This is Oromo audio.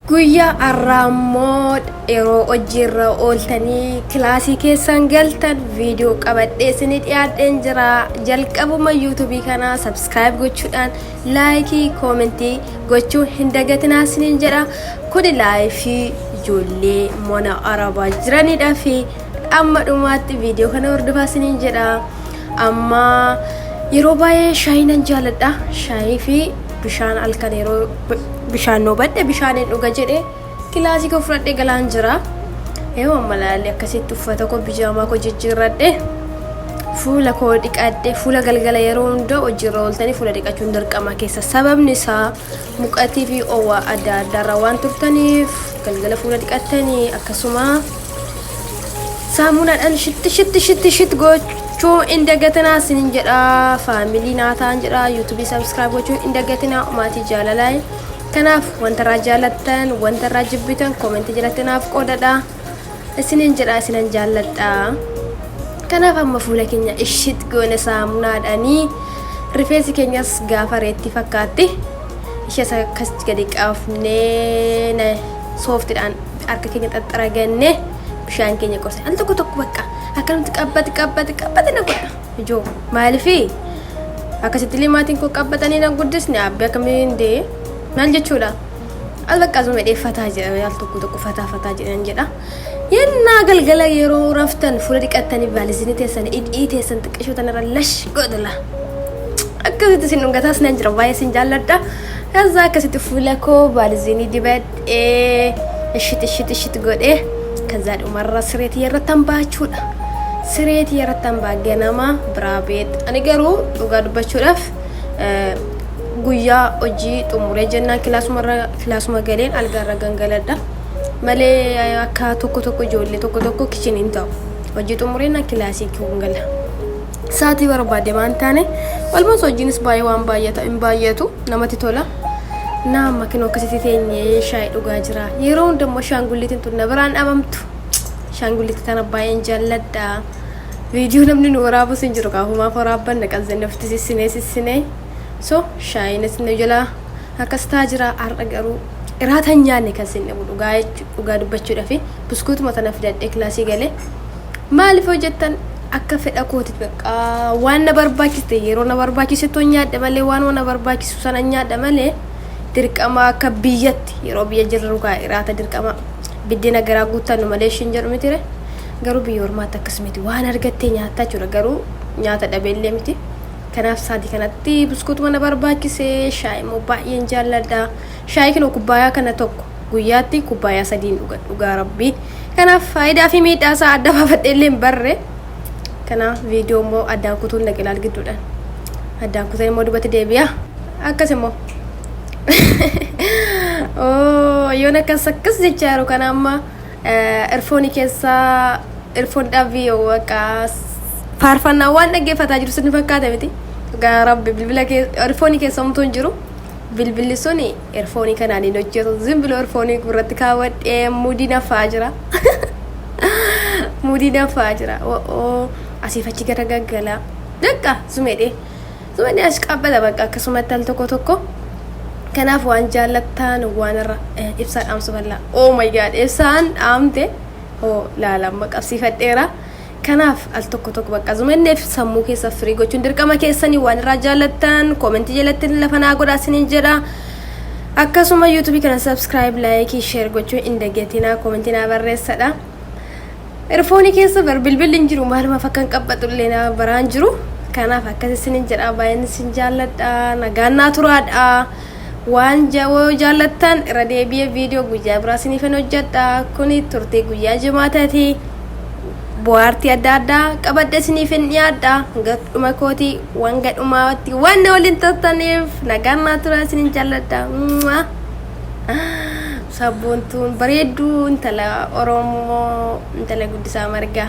Guyyaa har'aa immoo yeroo hojiirra ooltanii kilaasii keessan galtan viidiyoo qabadhee isinii dhiyaadheen jira. Jalqabuma yuutuubii kanaa subscribe gochuudhaan like, comment gochuu hin dagatinaa isiniin jedha. Kuni life ijoollee mana arabaa jiranidha fi amma dhumaatti viidiyoo kana hordofaa isiniin jedha. Amma yeroo baay'ee shaayii nan jaaladha. Shaayii fi bishaan halkan yeroo bishaan noobadhe bishaan hin dhuga jedhe kilaasii koo fudhadhee galaan jira. Yoo amma laalli akkasitti uffata koo bijaamaa koo jijjiirradhe, fuula koo dhiqadhe. Fuula galgala yeroo hunda hojiirra ooltanii fuula dhiqachuun dirqama keessa, sababni isaa muqatii fi oowwaa adda addaarraa waan turtaniif galgala fuula dhiqattanii akkasuma saamunaadhaan shitti shitti shitti shit gochuu hin dagatinaa isinin jedha. Family naa ta'an jedha. Yuutuubii subscribe gochuu hin dagatinaa, maatii jaalalaa. Kanaaf wanta irraa jaalattan, wanta irraa jibbitan comment jalatti naaf qoodadha isinin jedha. Isinan jaalladha. Kanaaf amma fuula keenya ishit goone saamunaadhaanii, rifeensi keenyas gaafa reetti fakkaatti ishees akkas gadi qabnee sooftidhaan harka keenya xaxxaraganne bishaan keenya qorsa. Al tokko tokko bakka akkanumatti qabbate qabbate qabbate na godha ijoo. Maaliifi akkasitti illee maatiin koo qabbatanii na guddisne abbee akkamiin dee maal jechuudha. Al bakka asuma dheeffataa jedha, al tokko tokko fataa fataa jedhan jedha. Yennaa galgala yeroo raftan fuula dhiqattanii vaalizinii teessan hidhii teessan xiqqishoo tanarra lash godhala. Akkasitti isin dhungataas nan jira, baay'ee isin jaalladha. ከዛ akkasitti fuula koo vaalizinii dibadhee ishit ishit ishit godhee ከዛ dhumarra sireetii irratti hambaachuudha. Sireetii irratti hambaa ganama biraa beet. Ani garuu dhugaa dubbachuudhaaf guyyaa hojii xumuree jennaan kilaasuma galeen algaarra gangaladha. Malee akka tokko tokko ijoollee tokko tokko kitchen ta'u. Hojii xumuree na kilaasii gala. Sa'aatii barbaade waan taane walumaa hojiinis baay'ee waan baay'ata hin baay'atu, namatti tola. Na amma kinoo akkasitti teenyee shaayii dhugaa jira. Yeroo hundammoo shaangulliitiin tun na biraan dhabamtu. Shaangulliitii tana baay'een jaalladha. Viidiyoo namni nu waraabus hin jiru, kaafumaaf waraabbanna qazzanne ofitti sissinee sissinee. So shaayiinis nu jala akkas ta'aa jira. Har'a garuu iraata hin nyaanne kan sin dhabu dhugaa dhugaa dubbachuudhaaf buskuutuma tana fidadhee kilaasii galee. Maaliif hojjettan akka fedha kootitti bakka waan na barbaachiste yeroo na barbaachisetti nyaadha malee, waan na barbaachisu sana nyaadha malee dirqama akka biyyatti yeroo biyya jirru kaa iraata dirqama biddeena garaa guuttannu malee ishiin jedhu mitire. Garuu biyya ormaatti akkas miti, waan argattee nyaattaa jechuudha, garuu nyaata dhabeellee miti. Kanaaf sa'aatii kanatti buskuutuma na barbaachise. Shaayii immoo baay'een jaalladha. Shaayii kana kubbaayaa kana tokko guyyaatti kubbaayaa sadiin dhuga, dhugaa rabbii. Kanaaf faayidaa fi miidhaa isaa adda baafadhee illee hin barre. Kanaaf viidiyoo immoo addaan kutuun dhaqe ilaal gidduudhaan. Addaan kutan immoo dubatti deebi'a. Akkas immoo. Yoon akkas akkas jechaa jiru kana amma earphone keessaa earphonedhaan viiyoo bakka faarfannaa waan dhaggeeffataa jiru sinni fakkaata miti. Dhugaa rabbi bilbila earphone keessa homtuu hin jiru. Bilbilli suni earphone kanaan hin hojjetu. Zimbilo earphone gurratti kaawwadhee muudii nafaa jira. Muudii nafaa jira. O'oo, asiif achi gara gaggalaa. Dakka sumedhee. Sumedhee as qabbata bakka akkasumatti al tokko tokko. Kanaaf waan jaallattaan waan irra ibsaa dhaamsu bal'aa. Oh my God, ibsaan dhaamte. Oh, laala amma qabsiifadheera. Kanaaf al tokko tokko bakka zumanneef sammuu keessa firii gochuun dirqama keessanii. Waan irraa jaallattan comment jalatti lafa naa godhaa isiniin jedha. Akkasuma yuutuubii kana subscribe, like, share gochuun hin dagatinaa, comment naa barreessadha. Earphone keessa bar bilbilli hin jiru, maalumaaf akka hin qabbatu illee na baraan jiru. Kanaaf akkas isiniin jedha, baay'een isin jaalladha, nagaan naa turaadha. Waan jaallattan irra deebi'ee viidiyoo guyyaa biraa isiniifan hojjedha. Kuni turtii guyyaa jimaataati. Bohaartii adda addaa qabadhe isiniif hin dhiyaadha. Hanga dhuma kootii wanga dhumaatti waan na waliin turtaniif nagaan naa turaa, isiniin jaalladha. Sabboontuun bareedduu intala Oromoo, intala Guddisaa Margaa.